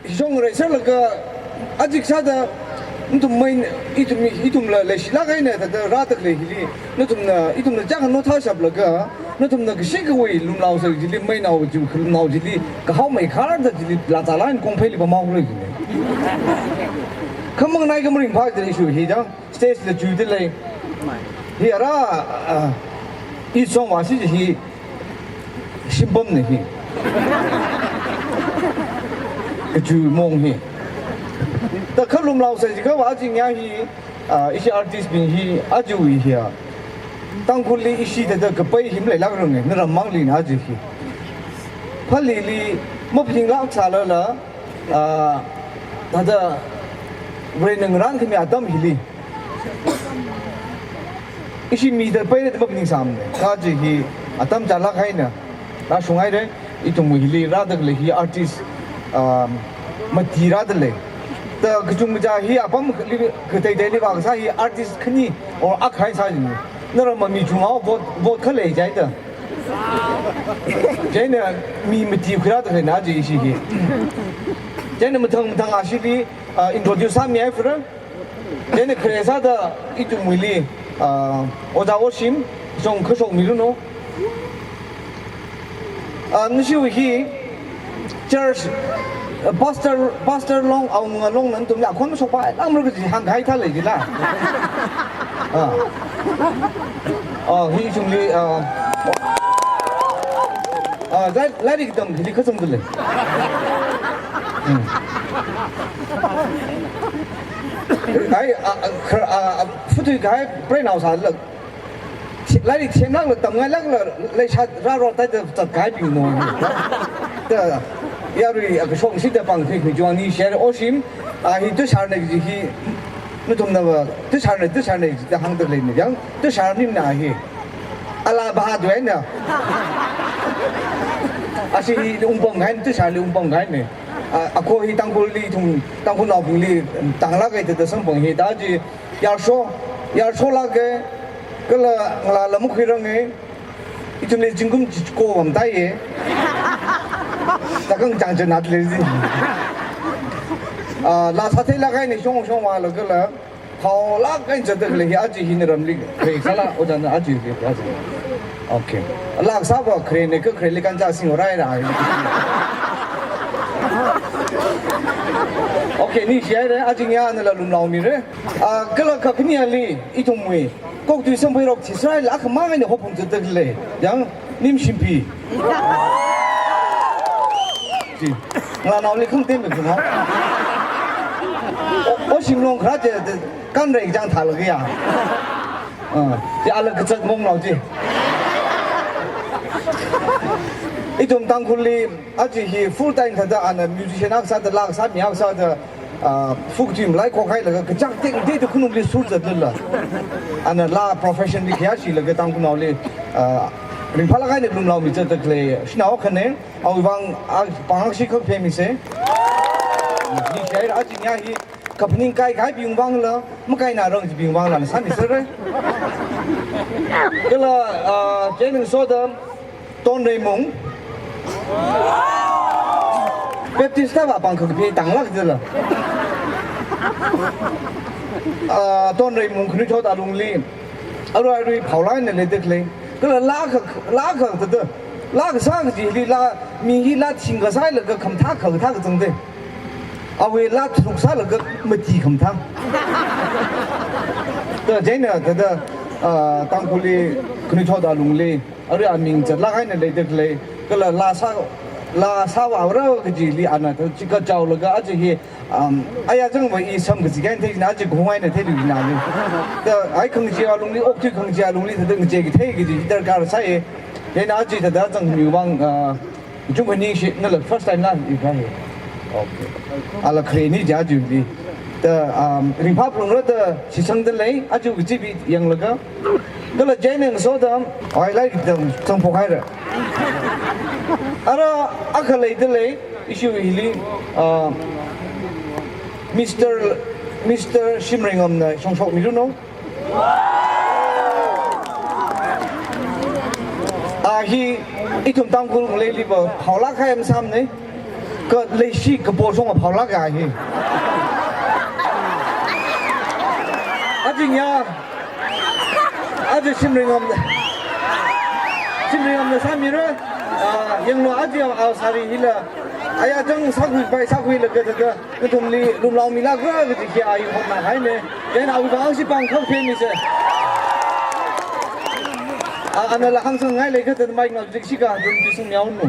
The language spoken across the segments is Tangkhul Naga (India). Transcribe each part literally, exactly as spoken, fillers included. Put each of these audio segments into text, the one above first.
Shong rai sālaga, ajik sāda, nathum main, ithum, ithumla leishilāk eina thāda rāda khalei hili, nathumna, ithumna chāng no thāshaplaga, nathumna kashi kawui lumlao sā chili, mainao chi, lumlao chili, kahaomei kharda chili, laa zālāk eina kongpheili pamhaora chili. Khamang nai kamaring phā chili issue hi chang, stage la chuida lei. Hi ara, ah, i song wa si hi, shimpamna hi. Kachu mong hi. Da khalumlao sā jiakha va ajingya hi, ah, ishi artist bing hi, aja hi ya. Tangkhulli ishi thāda kapai hi maleilākranga, naram manglina aja hi. Phalili, maphinglāk sālala, ah, thāda, Varena ngarānkhami atam hili. Ishi mida paida maphingsāmana. Kaji hi atam chālāk haina. Rāshung haira, ithum hili rāda khalei hi artist, um, mati rāda lei. Da kachungkha hi apam li, kateiteili vākasā hi artist khani or akha sā jina. Naramma mi chungao vote, vote khalei jaida. Chieina mi mati khuirāda khaleina ji ishi hi. Chieina mathang mathang ashili, ah, introduce sāmihaira. Chieina khare sāda ithumwuili, ah, Ojā Oshim, shong kashok miluno. Ah, nashi hi church, ah, pastor, pastor long, awunga long nathumli akhon shokpa, lamru kaji hāngkahai thālei jila. Ah. Ah, hi chungli, ah, ah, lairik, lairik tam hili kachungda lei. Hmm. Ai, ah, ah, khar, ah, ah, futui kahai preinao sālāk. Lairik themlākla, tamngailākla, leishat rāro thāda zatkahaibingno. Da, yarui, ah, kashok shida pāng khi khi juang ni share Oshim, ah, hi Tushar na ji hi, nathumna va, Tushar na, Tushar na ji da hāngda leina yang, Tushar ni na hi. Ala Bahadur na. Ashi hi ungpamkahai, Tusharli ungpamkahaina. Ah, akho hi Tangkhulli ithum, Tangkhulnaobingli, tanglāk eina thāda samphang hi, da ji, yarsho, yarsholāka, kala ngalāla makhuiranga, ithumli zingkum chiko vāmtaiya. Takang chang chang nat lei ji. Ah, laa sātheilāk eina shong shong vālaga la, haolāk eina zatda khalei hi aja hi naramli, khalei sāla, ojāna aja hi, aja. Okay. Laa sāva kharena ka khareli kancha sing orai ra. Okay, ningshihaira, ajingya nala lumlaomira. Ah, kala kakhaneli, ithumwui Koktui Samphairok Chisrai la khamang eina hopung zatda khalei. Yang, Nimshimpi. Ji. Ngalānaoli khangatei mei khana. O, Oshim long khara je, de, kanrei jang thālaga ya. Ah, ji ala kazat mongnao ji. Ithum Tangkhulli, aja hi full time thāda ana musician akha sāda, laa sāmi akha sāda, ah, full time lai khokhailaga kachak ting ting tu khunungli sur zatlala. Ana laa profession li khayāshilaga Tangkhulnaoli, ah, ringphālāk eina lumlaomi zatda khalei shanao akhana, awui vang, ah, pāng akhashikha phemisa. Ningshihaira, ajingya hi, kaphaning kaikahai bing vangla, makainarang bing vangla, na sāmisera. Kala, ah, chieina ngasoda, Tonreimung. Baptist ta va pāng kakapi tanglāk jila. Ah, Tonreimung khanuithot alungli. Arui arui phaolāk eina leida khalei. Kala laa kha, laa kha thāda. Laa kasā kajili laa, mi hi laa thing kasālaga khamathā kha kathā kazangda. Awui laa tharuk sālaga mati khamathā. Da chieina thāda, ah, Tangkhulli khanuithot alungli. Arui aming zatlāk eina leida khalei, kala laa sā, lāsā vāra kajili ana thāda chika chaolaga aja hi, um, aya zangva i sam kaji kain theina aja kahung eina theiluina ni. Da ai khangachee alungli, okthui khangachee alungli, thāda ngachee kathei kaji darkar sāya. Chieina aja thāda zangmi vang, ah, chungkha ningshi, nala first time na i kha hi. Okay. Ala khareni ja juli. Da, um, ringphā phalungra da shitsangda lei, aja kajiwui yanglaga. Kala chieina ngasoda, ai lai da samphokhaira. Ara akha leida lei, ishi hili, uh, Mister, Mister Shimreingamna shongshok miluno. Ah, hi ithum Tangkhul ngaleili va phaolāk kahai masāmana. Ka leishi kapo shong aphaolak ya hi. Aja nya, aja shimringam, shimringamna sāmira, ah, yanglu aja a sari hila, aya chang sākhui pai sākhuilaga thāda, kathumli lumlao milakra kaji hi ayu hokna haine. Then awui vang shi pāng khak phe mise. A, anala hāngsang ngai lei kathāda mic nao jik shika dun pisung yaonu.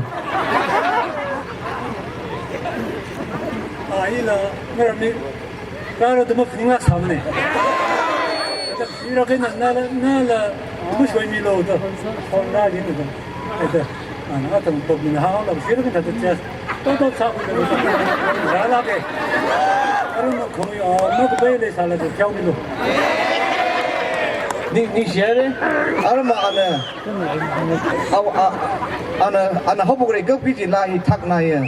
A, ila, ngarami, rāra dama phaninglak sāmane. Kata shira kena nala, nala, mushwai milo da. Hon ra gina da. Ede, ana atang pok mina hao la shira kena da chest. Totop sākhuida rālake. Arui makhoi, ah, makapai leisālaga kyaomilo. Ni, ni share? Arui ma ana, au, a, ana, ana haophok rei kap kiji la hi thakna ya.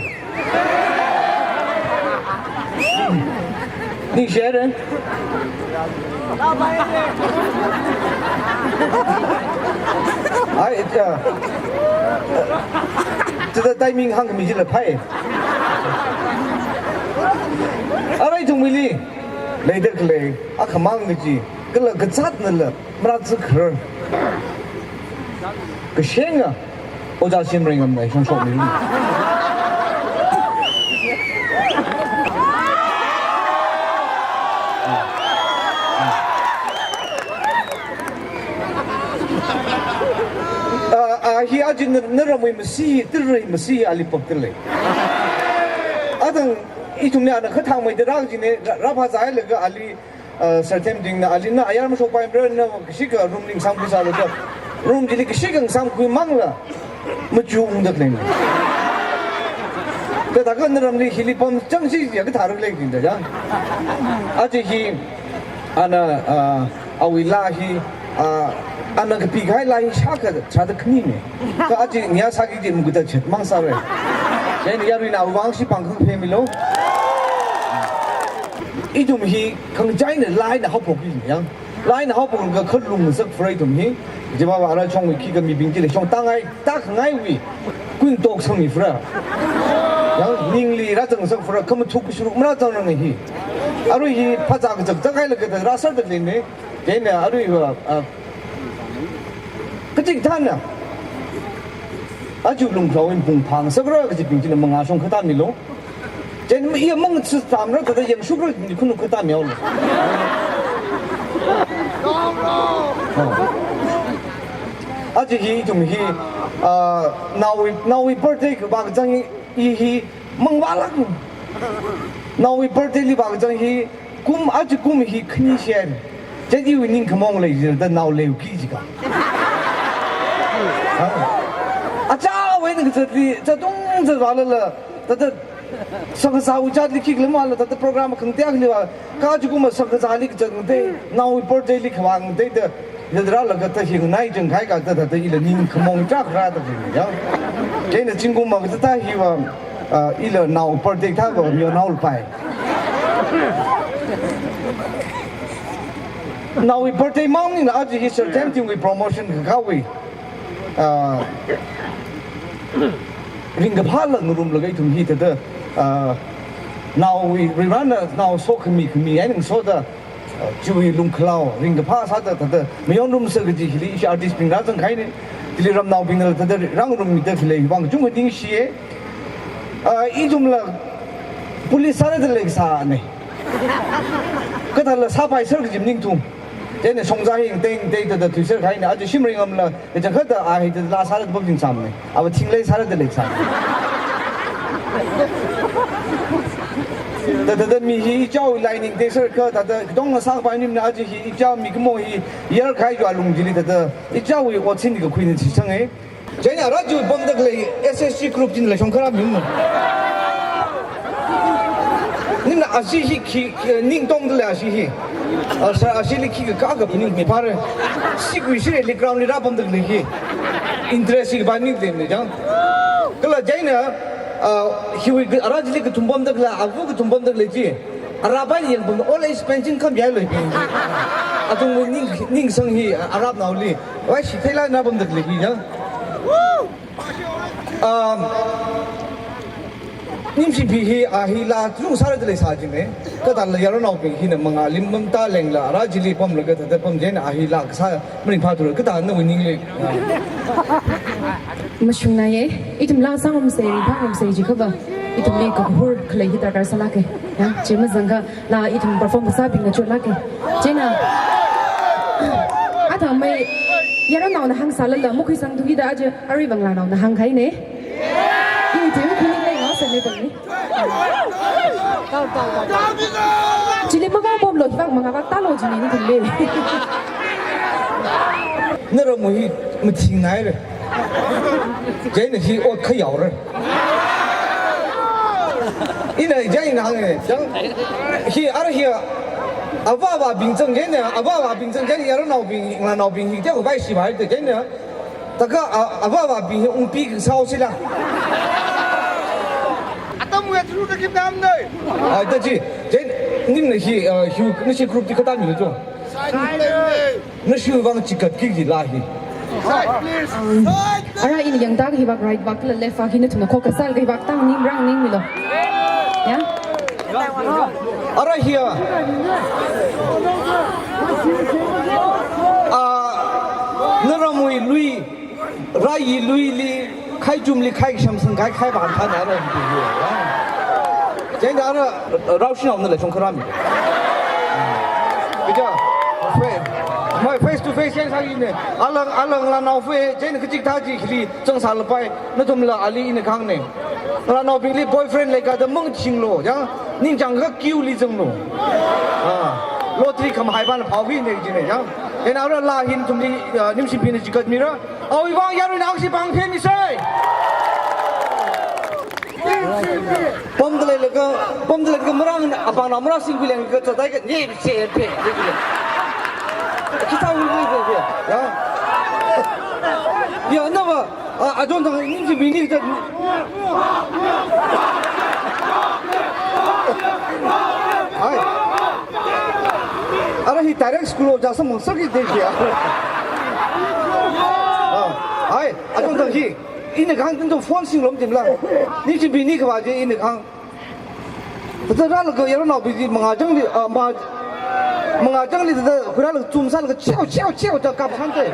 Ni share? Ai, ita. Chida timing hāngkhami jila phai. Arai thungmili. Leida khalei, akhamang kaji, kala kazatnala, maratsa khar. Kashenga, Ojā Shimringamna shongshokmi. Ah, ah, hi aja na, naramwui masi, tirwui masi, ali pap tirlei. Adang, ithumli ana khathangmeida rākajine, rā, rāphāzālaga ali, ah, Sir Themtingna, ali na ayar mashokpaimara na, kashika room li ngasāmkhui sālaga. Room chili kashika ngasāmkhuimangla, machungda khalei. Thāda ka naramli hili pam changshi ya kathar lei jinda ya. Aja hi, ana, ah, awui la hi, ah, ana kapikahai la hi shākha chāda khanine. Ka aja nya sāki ji mukhuda chet mang sāre. Chieina yaruina vang shi pāng khak phe milo. Ithum hi khangachāna laina haophok ki ya. Laina haophok ka khalung sak phara ithum hi. Jibaba ara chong wui khikha mibing chili shong tāngai, tākhangaiwui. Kuing tok sangmi phara. Ya, ningli rāzang sak phara, khamathuk kashuruk marāzangranga hi. Arui hi phazā kazak zakhailaga rāsarda leine. Chieina arui va, ah, kachikathāna. Aja lungkhalaowui pung phang sakra kachibing china mangā shong khatamilo. Chieina iya mang chi tamra thāda yangshukra ni khunu khatam yaolo. Oh. Aja hi ithum hi, ah, naowui, naowui birthday kavā kazang hi, hi mangvālak. Naowui birthday li vā kazang hi, kum, aja kum hi khani share. Chieina iwui ningkhamong lei jida nao leiuki jika. Ha? Achāwui eina kazatli, zatung zatvālala, thāda, sangkazāwui zatli khikhala mala, thāda program khangateili vā, ka aja kum sangkazāli kazat ngatei, naowui birthday li khavā ngateida, thāda rālaga thāda hi nganai chang khai kathāda thāda ila ningkhamong chak rāda khalei ya. Chieina zingkum ma kathāda hi va, ah, ila nao birthday thāva miyao nao lupai. Naowui birthday mang nina aja hi Sir Themtingwui promotion kakawui. Ah, ringkaphāla ngarumlaga ithum hi thāda, ah, naowui rirana nao sokhami khami eina ngasoda, ah, chiwui lungkhalao ringkaphā sāda thāda mayonrumsa kaji hili ishi artist bing rāzangkahaine, chili ramnaobingna thāda rāngarummida khalei vang kachungkha ningshiye. Ah, ithumla police sāra da leisāne. Kathāla sāpai sāra kaji maningthum. Chieina shongza hi ngateiteida thuiserkahaina, aja Shimringamla, kachangkhatta a hi thāda la sāra da pap jingsāmane. Ava thinglei sāra da leisā. Thāda, thāda mi hi ichao lai ningteiser kha, thāda katonga sāpaimana, aja hi ichao mikumo hi yarkhai jua lung chili thāda, ichaowui otsin kakhuina chi sange. Chieina ara chi pamda khalei S S G group china leishong kharā miyum. Nina ashi hi khi, khi, ningtongda lei ashi hi. Ah, sir, ashili khikha kha phaning miphāre. Sikui shireli ground li rāpamda khalei hi. Interest hi kapā ning lei ne chang. Kala chieina, ah, hiwui ka-, ara chili kathum pamda khalei, avu kathum pamda khalei chi. Arāpā yangpam old age pension khamayālui bing. Athumwui ning, ningsang hi, ah, arāpnaoli. Wai shi theila na pamda khalei hi ya. Um, Nimshinpi hi, a hi laa lungsāra da leisā jine. Kathāla yaranaobing hina mangāli mamata lengla, ara chili pamlaga thāda pam jine, a hi laa kasā maringphāthura, kathāna winning le. Mashungnāye, ithum laa sāngarumsei, ringphāngarumsei jiakhava, ithumli kahor khalei hi darkar sālāke. Ya, chi mazangakha laa ithum perform kasābingna chotlāke. Chieina, athāmei yaranaona hāngsālala makhuisangthuda aja aruivang laanaona hāngkahaine. Ithum khuining lei ngausāne bangni. Chili mavāpamlo, hivang mangavātālo jine ithumli. Naramwui hi mathingnaire. Chieina hi ot khayaore. Ina chieina hānge, chang, hi, ara hi, avā avābing zang chieina, avā avābing zang chieina, yaranaobing, ngalānaobing hi, chang, vai shi vai de chieina. Taka, a, avā avābing hi ungpi kasāo sila. Atam wet ru ka kim nam dai. Ai, ta chi, chieina, nimna hi, a, hi, nashi group ti katam mi jo. Nashi vang chikatki jila hi. Side, please. Side, please. Ara ina yangda kahai vak right vak la left vak hi nathumna khokha sālaga hi vak tang ning rang ningmilo. Ya? Ara hiya. Ah, naramwui lui, rai luili, khaichumli, khaikasham sangkhai, khaivān thāna ara hi. Chieina ara, raoshinaona la shongkharam. Kaja, fe-, mai face to face yang sāki ne. Alang, alang la nao fe, chieina kachikathā chi hili zangsālapai, nathumla ali ina kahāngne. Ngalānaobingli boyfriend leikha da mangchinglo, ya, ningchāngakha queue li zanglo. Ah, lottery khamahai pāna phao hi ne jine, ya. Chieina ara laa hi nathumli, ah, Nimshinpina chikatmira. Awui vang yaruina aksi pāng phemisei. Pamda leilaga, pamda leilaga marāng apāngnao marāsingkhui lenglaga zatai ka ne se phe. Kita wi wi wi wi. Ya. Ya, nava, a, adon tang Nimshinpini ta. Ai. Ara hi direct school o ja samung saki de ya. Ah, ai, adon tang hi. Ina kahāng tangda phone singlo matimla. Nimshinpini khavā chi ina kahāng. Thāda rālaga yaranaobing chi mangā changli, ah, ma-, mangā changli thāda khuirālaga chumsālaga chiao, chiao, chiao da kapsante.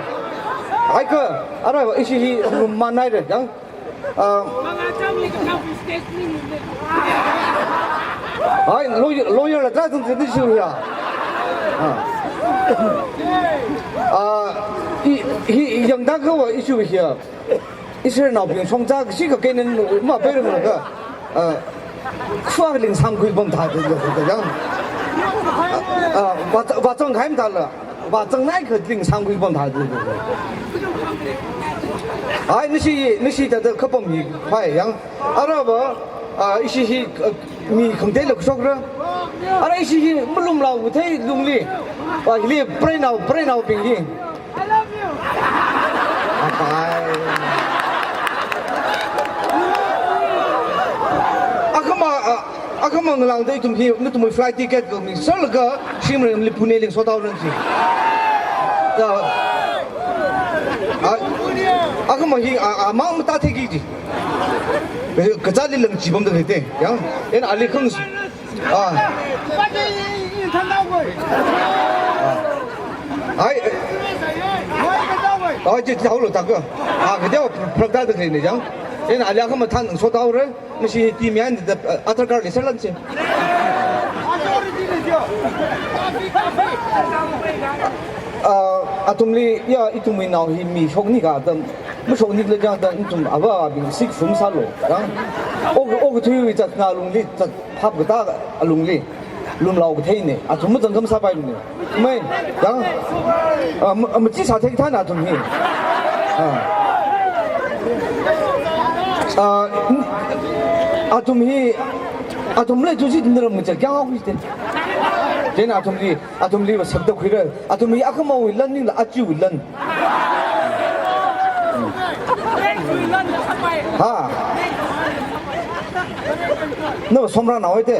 Ai kha, ara ishi hi rum manaire, yang. Ah. Mangā changli ka kap stage ni ni. Ai, lawyer, lawyer la try tungsi ni shu ya. Ah. Ah, hi, hi, yangda kahaiva issue hiya. Israelnaobing shongza kashi kha kenan mapeirumlaga, ah, khuwa lingsangkhui pamda da, da, da, da, yang. Ah, vāzang, vāzang kahai mathāla, vāzangnai kha lingsangkhui pamda da, da, da. Ai, nashi, nashi thāda kapam hi phai, yang. Arava, ah, ishi hi, ah, mi khangateila kashokra. Ara ishi hi malumlao kathei lungli. Ah, hili preinao, preinaobing hi. Apai. Akhama, ah, akhama ngalāngda ithum hi, nathumwui flight ticket kami sālaga, Shimremli Pune lingsotāhaora chi. Ya. Ah, akhama hi, ah, ah, mang matatheiki chi. Kazāli lang chi pamda leite, ya. Ina ali khang. Ah. Ah. Ai. Ai, chi thaolo taka. Ah, kaja prak da da ne jang. Ina ali akhama thān sotāhaora. Nashi team yan da, ah, Aadhaar card li sālan chi. Ah, athumli, ya, ithumwui nao hi mi shokni katam. Mashokni kala jang da ithum avābing sik sum sālo. Ya. O, okathuiwui zatna lungli, zat phap katā alungli. Lumlao katheine. Athum mazang khamsāpaimane. Mai, yang, ah, ma-, ah, machi sāthei kathāna athum hi. Ah. Ah, n-, athum hi, athum lei tusi naram ngachā kyang au kite. Chieina athumli, athumli va sakda khuira. Athum hi akhamawui lan maningla achiwui lan. Ha. Nava somra nao te.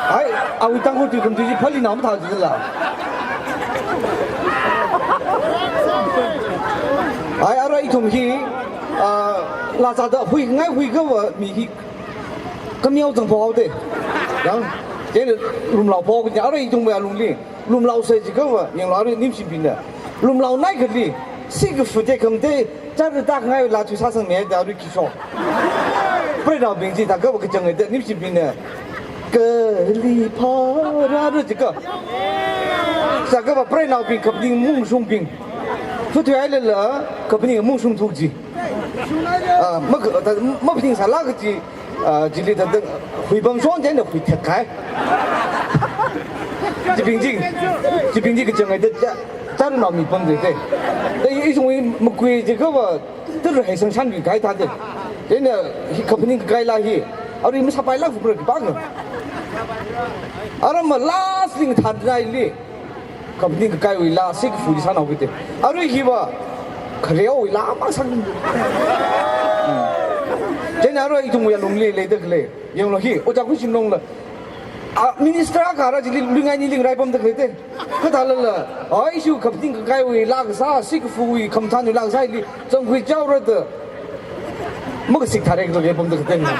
Ai, awui Tangkhul tui khum tui chi phaninao mathā jila. Ai, ara ithum hi, ah, lazada huingai huikava mi hi Kameo zangphok haoda. Yang, chieina lumlao phok, arui ithumwui alungli lumlao sai jiakha va, yanglu arui Nimshimbingna lumlao nai kali, sikafu te khamte, chara tak ngai la thui sāsangmi da arui khi shok. Preinaobing chi thākha va kachang da Nimshimbingna kali phara jiakha. Thākha va preinaobing kaphaning mungshungbing, phathuihailala kaphaning mungshung thuk ji. Ah, ma, ta, maphaning sāla kaji, ah, chili thāda huipam shon chieina hui thak khai. Chibing chi, chibing chi kachang da cha, chara naomi pam da te. Da i, ishungwui makui jiakha va, tara hai sangshanbi khai thāda. Chieina hi kaphaning kakaila hi, arui masāpailāk fukra kipākha. Aram ma last ling thānnaili kaphaning kakaiwui laa sikafu chi sānao kite. Arui hi va, kharewui laa mang sāng. Hmm. Chieina arui ithumwui alungli leida khalei, yanglu hi, Ojā Khuishim Long la, ah, minister akha rā chili luingai ni ling rai pamda khalei te. Kathālala, ah, ishiwui kaphaning kakaiwui laa kasā, sikafuwui khamthanwui laa kasā hili zangkhui chaora da, makasik thāre kato ke pamda khalei te.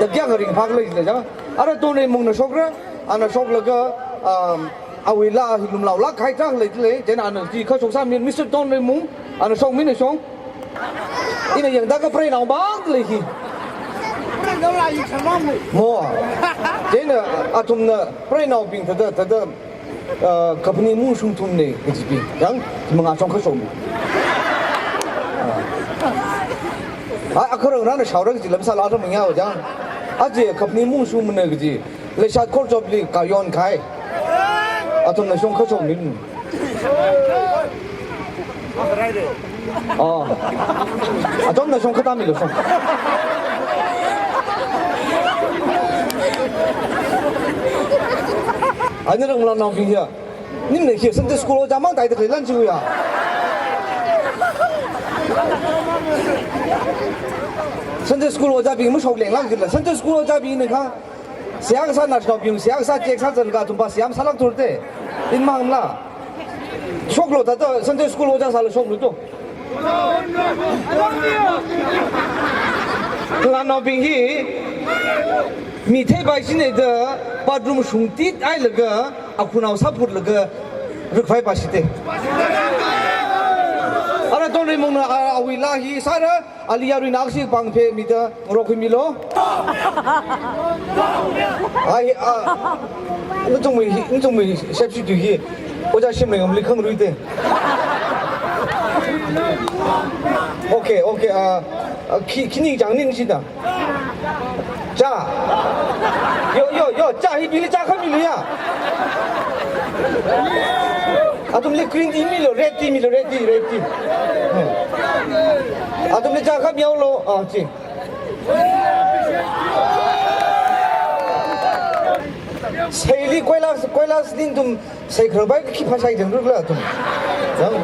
Da kayākha ringphā khala jila chang. Ara Tonreimungna shokra, ana shoklaga, um, awui laa hi lumlaolāk kahai chang lei lei, chieina ana chi kha shoksāmi, Mister Tonreimung, ana shokmina shong. Ina yangda kha preinao bang lei hi. Mo. Chieina athumna preinaobing thāda, thāda, uh, kaphaning mungshung thumna kajibing. Yang, mangā shong kha shokmi. Ah, akharangrana shaora kaji lam sāla athum ngayao chang. Aja kaphaning mungshungmana kaji. Leishat Khorchopli kayon khai. Athumna shong kha shokmi. Oh. Athumna shong kha tāmilu shong. Ai narang mala naobing ya. Nimna hi Sunday school ojā mang taida khalei lan chiya. Sunday school ojābing mashoklenglāk jila. Sunday school ojābingna kha, seihā kasā naoshinaobing, seihā kasā check sāzanglaga athumva seihā masālāk thurte. Ina mangla. Shoklu thāda Sunday school ojā sāla shoklu to. Kala naobing hi, mi theipai shine da, bathroom shungtit hailaga, akhunao sāphutlaga, rikpai pa shite. Ara Tonreimungna, a, awui laa hi sāra, ali yaruina akshi pāng phemida, ngarokhuimilu. Ai, a, nathumwui, nathumwui shepshi tui hi, Ojā Shimlei ngamli khangaruite. Okay, okay, a, a, khi, khini chang ning shida. Chā. Yo, yo, yo, chā, hibingli chā khamilu ya. Athumli green tea milu, red tea milu, red tea, red tea. Hmm. Athumli chā khamihaolu, ah, chi. Seili koilas, koilas ningtum, sei kharbai khi phasai jang rukla athum. Yang,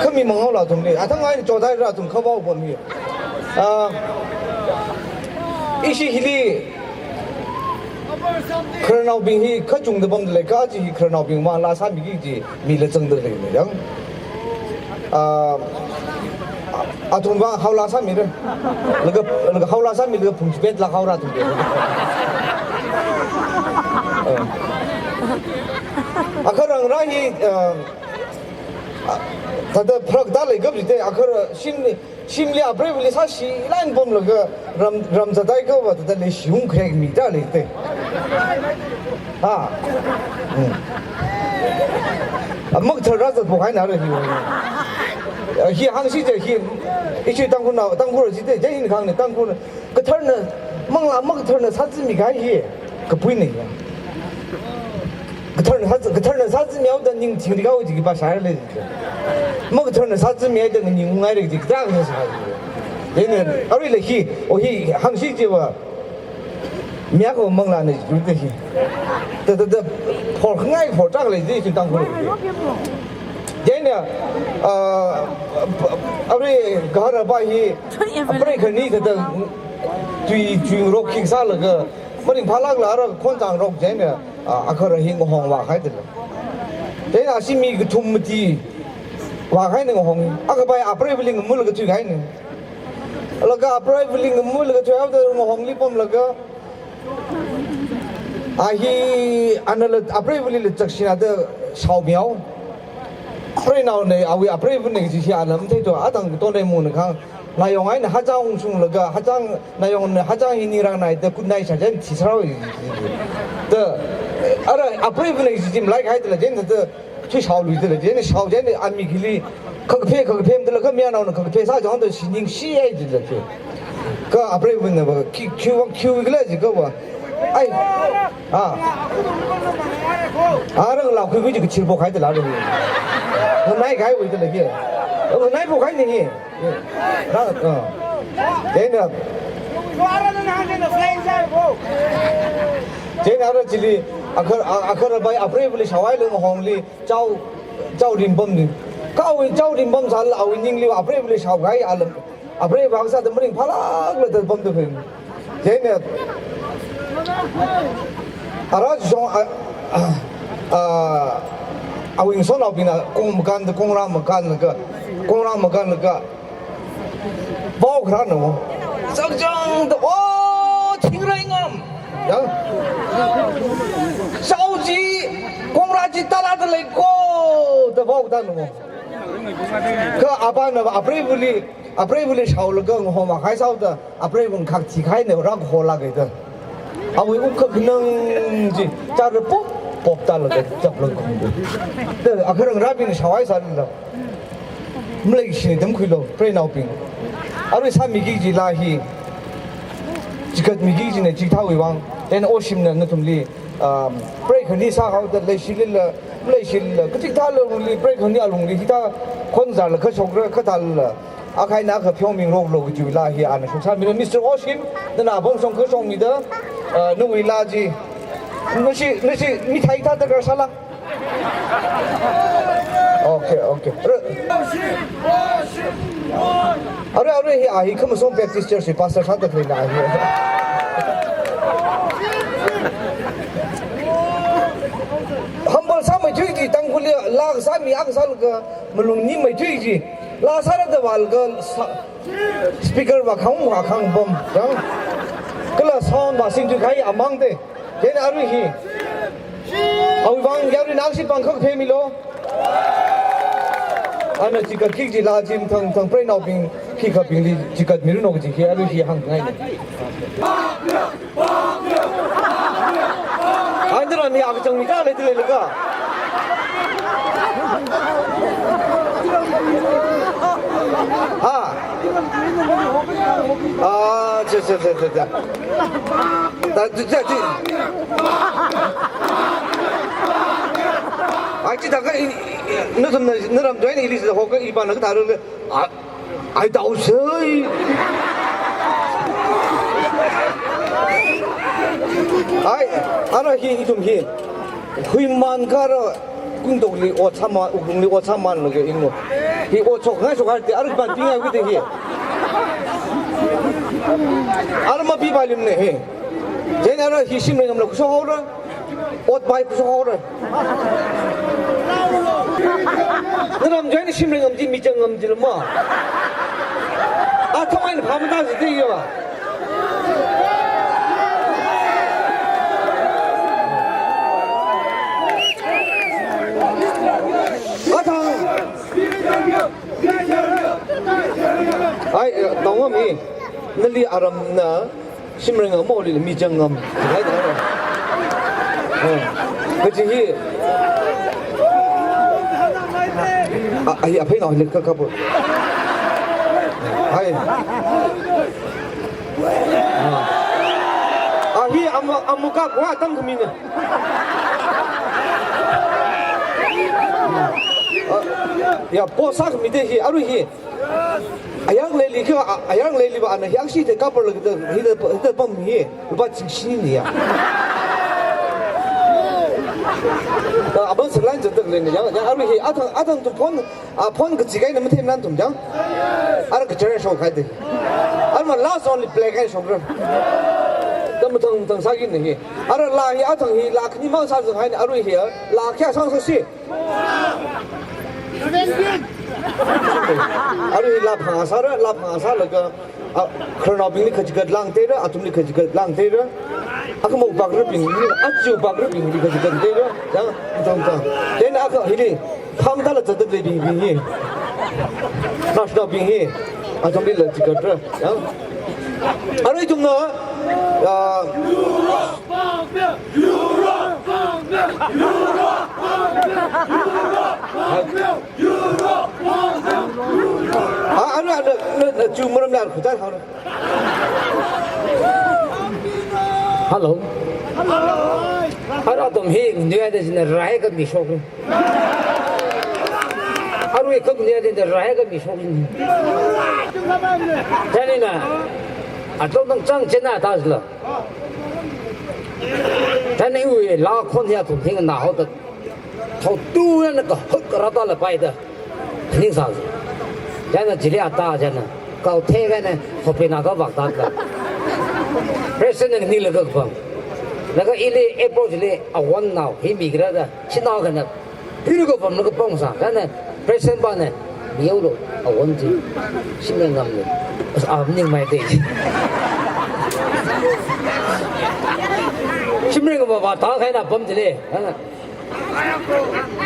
khami manghaola athumli. Athang ai chodaira athum khavao pon hi. Ah, ishi hili khararnaobing hi kachungda pamda lei, kaji hi khararnaobing ma laa sāmiki ji mila zangda lei ne yang. Ah, athumva hao laa sāmira. Laga, laga hao laa sāmilaga phungchipet laa haora athum. Ah. Akharangra hi, ah, a, thāda pharak da leikap jite, akhara shimli, shimli apreiva̱li sāshi lan pamlaga ram, ram zathaikha va thāda leishiung krekmi da leite. Ha. Hmm. A, makathar rāzatphok haina ra hi. A, hi hāngsi je hi, ishi Tangkhulnao, Tangkhul jite, je hin khang ne Tangkhul. Katharna, manglā makathar na sāzimi kahai hi, kapuina ya. Katharna sā, katharna sāzimihaoda ning thingri kao ji khipā shāra lei. Makathar na sāzimihaida ning ngai re ji khipā shāra. Yene, arui lei hi, o hi, hāngsi jiva. Miya ko manglā na ji te hi. Da, da, da, phor ngai phor tak lei ji Tangkhul. Yene, ah, arui gahara ba hi, Sorry, Evelyn. Apreikhani thāda tui, tui rok khing sālaga, maringphālākla ara khonzang rok chieina, a, akhara hi ngahong vākahai thāda. Chieina ashi mi kathum mati vākahaina ngahong, akhavai apreiva̱li ngamulaga thuikahaina. Laga apreiva̱li ngamui laga thuihaoda ngahongli pamlaga, a hi anala apreiva̱li la chakshina da shaomihaowa. Preinaona awui apreiva̱na kaji hi ana matheithu, atang katonai muna khang. Nayong eina hachang ungshunglaga, hachang, nayongna hachang hi ningrang nai da kut nai shajen thisrao. Da, ara apreiva̱na kaji malaikahai dala jen da, thuishaoluidala jen, shaojen ami khili, khakaphe, khakaphe dala kha mayarnaona khakaphe sāchang da shining shihaidala jen. Kha apreiva̱na va, khi, khi wang, khi wang khala jikha va. Ai. Ah. Arang la khuikhui ji kachir pokhaidala rang. Nganai kahaiwuidala hi. Nganai pokhaina hi. Ra, ah. Chieina. Chieina ara chili, akhar, a-, akhar bai apreiva̱li shaohaila ngahongli, chao, chao rimpamni. Kha awui chao rimpam sālala awui ningli apreiva̱li shaokahai alam. Apreiva̱ sāda maringphālākla da pamda khuina. Chieina, ara shong, a, a, a, awui ngasotnaobingna kong makānda, kongra makānlaga, kongra makānlaga, pao kharāna. Changchangda, "Oh, Thingraingam!" Ya. "Shao chi, kongra chi tālāda leiko," da pao kharāna. Kha apāna apreiva̱li, apreiva̱li shaolaga ngahong makahai sāhaoda, apreiva̱ khak thikahaina rākahorlāka da. Awui ukha khanang chi, chara pop, pop tālaga chaplang khum da. Da, akharang rābing shaohai sālala. Maleishina tamkhuilu, preinaobing. Arui sāmiki kaji laa hi. Chikatmiki kajina chithāwui vang. Eina Oshimna nathumli, um, preikhani sāhaoda leishilila, maleishilila, kachikathā lungli, preikhani alungli, hithā khon zala kashokra, kathālala. Akha eina akha pheomingaroklu kajiwui laa hi ana shoksāmira. Mister Oshim, nana apam shong kashokmida, uh, nawui laa chi. Nashi, nashi, mithai thāda karsāla. Okay, okay. Arui, arui, arui hi, a hi Khamasom Baptist Church hi pastor sāda khaleina hi. Humble sāmeithui ji, Tangkhulli laa sāmi akha sālaga malung nimeithui ji. Laa sāra da vālaga sā, speaker vā khang vā khang pam, yang. Kala sound vā singthui kahai amang te. Chieina arui hi. Awui vang yarui nakshi pangkhak phemilu. Ana chikatki kaji laa chi mathang mathang preinaobing khikhabingli chikatmiranu kaji hi arui hi hāngngaina. Andra mi akachang mi ka le le ka. Ha. Ah, cha, cha, cha, cha, cha. Ta, cha, cha, cha. Ai, chi ta ka i, i, nathum na, naram tuai ni ili sa ho ka i pa na ka ta ru ka. Ah, ai, tau sai. Ai, ara hi, ithum hi. Huiman kara kungtokli ot sāma, wuklungli ot sāmalaga inglo. Hi ot shokngai shokhai te, ara ban pingai wui te hi. Ara mapi balim ne hi. Jen ara hi Shimlei ngamla khuishok haora. Ot bai khuishok haora. Naram join Shimlei ngam ji, michang ngam ji lama. A thong ai na phamata ji te yo. Athang. Ai, eh, tongam hi. Nali aram na Shimlei ngam moli michang ngam. Ai, da. Eh, kaji hi. A, ai, aphei na le ka ka bo. Ai. Ah, hi amu-, amuka kwa tang khami ne. Ah, ya, po sa khami te hi, arui hi. Ayang leli ka, a-, ayang leli ba ana hi akshi te kapar lagi te, hi te, hi te pam hi. Ba chingshi ni ya. Ta abang selan jeng tak le ni, yang, yang arui hi, atang, atang tu phone, A phone kachikai na mathei nan tum jang. Ara kachara shokhai de. Ara ma last only play kai shokra. Tam tang tang sagi ne hi. Ara laa hi athang hi laa khani mang sāzang hai ne arui hi. Laa kya sang sa si. Arui hi laa phang sāra, laa phang sālaga. A, khararnaobingli kachigat langteira, athumli kachigat langteira. Akhamao pakrabingli, aja pakrabingli kachigat teira. Yang, tam tam. Then akha hili, phamdala zatda leibing hi. Naoshinaobing hi. Athumlila chigatra. Yang. Arui ithumna, ah, ah, arui, arui, arui, arui, chu maram lar khutar hau. Hello. Hello. Arui atam hi, nui ada jina rai ka mi shok. Arui kak ni adi da rai ka mi shok ni. Chieina, atam nang chang china ta sila. Chieina iwui la khon ya tum thing na ho ta. Thao tu na ka hak ra ta la pai da. Ning sa. Chieina chili ata chieina. Kau the ka na, hopi na ka vak ta ka. President ni la ka pang. Laga ili approach li a one now, hi mi gra da. Shanao ka na. Piri ko pam na ka pong sa, chieina president pa na, mihaolu, a one ji, shim ngam ni. As a ning mai de. Shim ngam ba ta khai na pam ji le, chieina.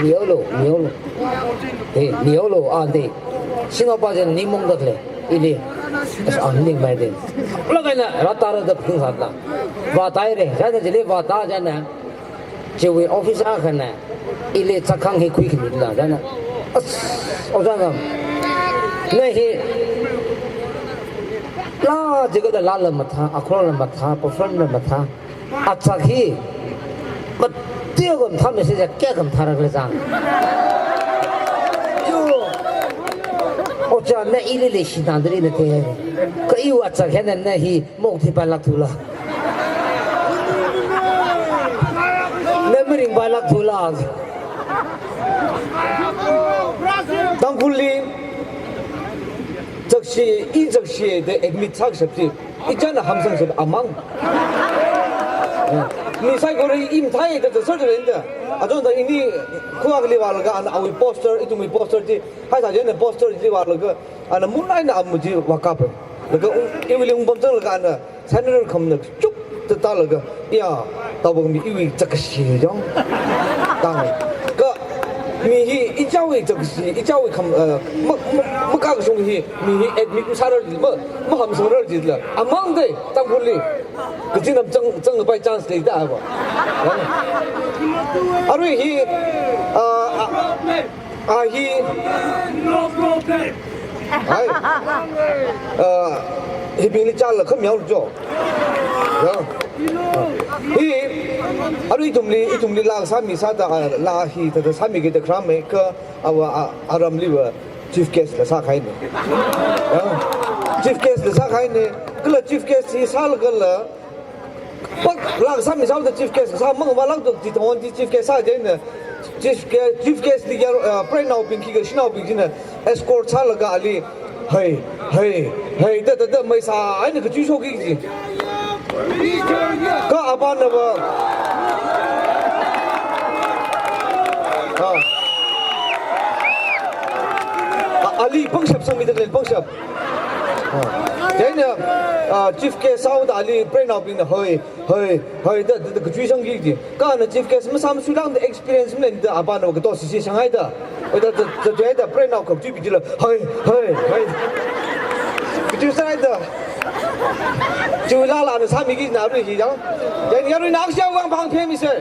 Mihaolu, mihaolu. Hey, mihaolu, a de. Shanao pa jen ni mong dak le, ili. As a ning mai de. Laga na, ra ta ra da pung sa ta. Vātai re, chieina ji le vāta chieina. Chiwui office akhana, ili chākhang hi khuikhami la, chieina. As, ojā ngam. Na hi, la, jikada la la mathā, akhro la mathā, perform la mathā. Achak hi, matiya kam thā message kya kam thā rak le chang. Yo. Ojā na ili le shi na dri na te. Ka iwui achak hi na, na hi, mok thi pa lak thula. Na mirin pa lak thula. Tangkhulli, chakshi, i chakshi da admit sāshap chi. I chāna hamsang shap amang. Mi saikora i mathāi da da sā da rin da. Atonda ini khuakli vālaga ana awui poster, ithumwui poster chi. Hai sā jena poster chi vālaga. Ana munai na amu chi vākapa. Laga ung, iwuili ungpam chang laga ana. Sānara khamna chuk ta ta laga, ya, tawang mi iwui chakshi jong. Tang. Ka, mi hi, ichāwui chakshi, ichāwui kham, eh, ma, ma, makakashung hi, mi hi admit masārar ji, ma, mahamsangrar ji la. Amang de, Tangkhulli. Kachinam chang, chang by chance le da ba. Arui hi, ah, ah, A hi. No problem. Hai. Ah, hibingli chāla kham yao jo. Ya. Hi. Arui ithumli, ithumli la sāmi sāda, ah, la hi da, da sāmi kida kram me ka awa, ah, aramli va chief guest la sākahai ne. Ya. Chief guest la sākahai ne. Kala chief guest hi sāla kala Pak, la sāmi sāda chief guest sā mang va lak dok ji thong ji chief guest sā jena. Chief guest, chief guest li yar, uh, preinaobing khikha shanaobing jina escort sālaga ali. Hai, hai, hai, da, da, da, mai sā, ai na kachui shoki ji. Ka aban na va. Ah. A-, ali pangshap sāmi da len pangshap. Ah. Then, uh, uh, chief guest sāda ali preinaobingna hoi, hoi, hoi, da, da, da, kachui shang ki ji. Ka na chief guest masā masuilang da experience malen da aban na kato sisi shang hai da. Hoi da, da, da, da, da, prenao kachui bi ji la. Hoi, hoi, hoi. Kachui shang hai da. Chiwui la la na sāmi ki na rui hi jang. Then yarui na aksha wang bang phe mi se.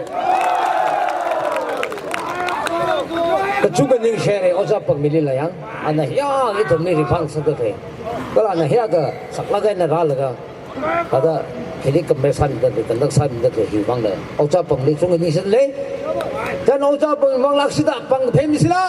Kachungkha ningshire, ojā pang mili la yang. Ana hiya, ithumli ripang sāda khe. Kala ana hiya ka, saklaga na rālaga. Kada, hili kamre sāmida, kandak sāmida, hi vang le. Ojā pangli chungkha ningshile. Then ojā pang vang laksida, pang phe misila.